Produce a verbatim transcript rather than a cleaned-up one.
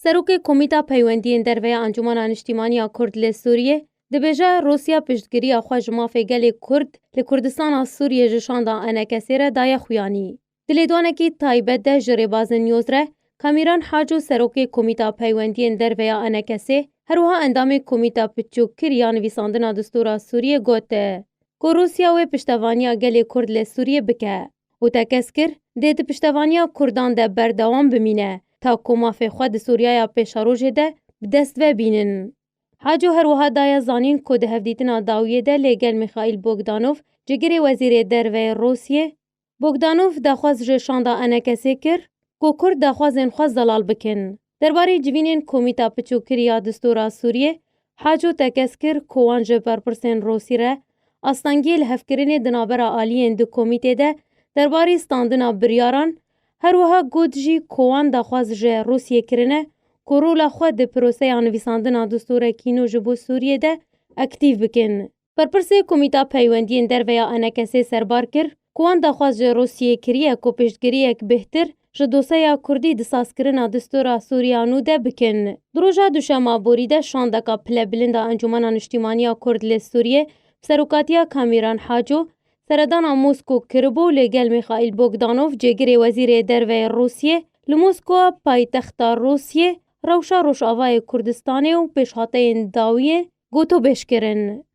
Serokê Komîta Peywendiyên Derve ya Encûmena Niştîmanî ya Kurd li Sûriyê dibêje, Rûsya piştgiriya xwe ji mafê gelê Kurd li Kurdistana Sûriyê ji şanda E N K S'ê re daye xuyanî. Di lêdwanekî taybet de ji Rêbazên News re Kamîran Haco, serokê Komîta Peywendiyên Derve ya E N K S'ê, her wiha endamê Komîta Piçûkkir ya Nivîsandina Distûra Sûriyê, got ku Rûsya wê piştevaniya gelê Kurd li Sûriyê bike û tekez kir, dê di piştevaniya Kurdan de berdewam bimîne, ta ku mafê xwe di Sûriyaya pêşerojê de bi dest ve bînin. Haco her wiha daye zanîn ku di hevdîtina dawiyê de lê gel Mîxaîl Bogdanov, cîgirê Wezîrê Derve yê Rûsiyê, Bogdanov daxwaz ji şanda E N K S'ê kir ku Kurd daxwazên xwe zelal bikin. Derbarê civînên Komîta Piçûkir ya Distûra Sûriyê, Haco tekez kir ku wan ji berpirsên Rûsî re astengiyê lihevkirinê di navbera aliyên di komîtê de derbarê standina biryaran, her wiha got jî ku wan daxwaz ji Rûsiyê kirine ku rola xwe di proseya nivîsandina distûrekî nû ji bo Sûriyê de aktîf bikin. Berpirsê Komîta Peywendiyên Derve ya E N K S'ê serbar kir ku wan daxwaz ji Rûsiyê kiriye ku piştgiriyek bêhtir ji doseya Kurdî di sazkirina distûra Sûriya nû de bikin. Di roja duşema borî de şandeka pilebilind a Encûmena Niştîmanî ya Kurd li Sûriyê bi serokatiya Kamîran Haco seredana Mosko kiribû, lê gel Mîxaîl Bogdanov, cêgirê Wezîrê Derve yê Rûsiyê, li Moskowa, paytexta Rûsiyê, rewşa Rojavayê Kurdistanê û pêşhateyên dawiyê gotûbêj kirin.